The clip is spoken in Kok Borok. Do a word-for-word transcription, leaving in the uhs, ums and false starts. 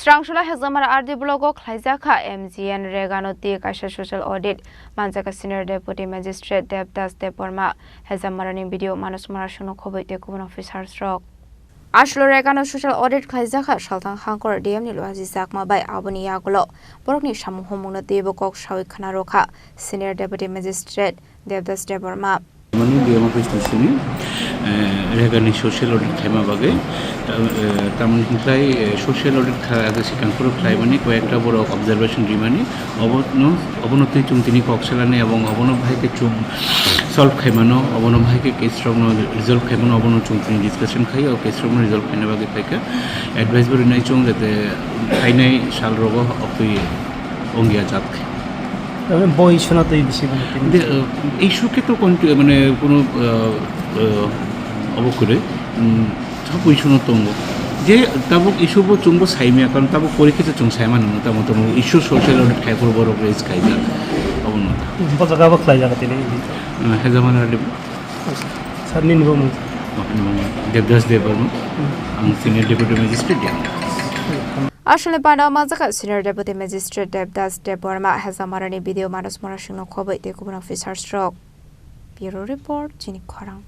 Rangsola Hezamara R D block o khlaijak kha M G N Regano twi kaisa social audit. Manjak kha Senior Deputy Magistrate Devdas Debbarma. Hezamarani B D O Manoj Mora Singno khobwi tei kubun officers rok. Aswk Regano social audit khlaijak kha Salthang Hangkor D M ni Luaji Chakma bai. Aboni yagulo borokni samung humungno teibo kok sawi khna rw kha Senior Deputy Magistrate Devdas Debbarma. Mani D M office ni sini, eh, Regani social audit khaima bagwi, ta-, eh, tamoni hinklai, eh, social audit kha-, sikang phuru khlaimani, koyekta borok observation rimani, obono, obono twi chwng tini kok salani, ebong obono bahai khe chwng solve khaimano, obono bahai khe case rokno resolve khaimano, obono chwng tini discussion khaio, o case rokno resolve khaina bagwi phaikha, advice bo rinai chwng, jate phainai sal rogo oktwi ongya jat khe. Tamni bo issue no twi bisi mano tini. De, uh, issue khe to kon-, mane kono, uh, uh, obo kwrwi, um, sabo issue no tongo. Je tabuk issue bo chwngbo saimaya, karon tabuk porikhe se chwng saimano, tamo tamo issue social audit khai phuru borok raise khaijak. Obo no. Bo jaga bo khlaijak tini. Uh, Hezamara Deb-, Sir, nini bo mung? Oh, nini bo mung. Devdas Debbarma. Ang Senior Deputy Magistrate, Diyang. Aswkni bana o manjak kha Senior Deputy Magistrate Devdas Debbarma, Hezamarani B D O Manoj Mora Singno khobwi tei kubun officers rok. Bureau Report, Chini Khorang.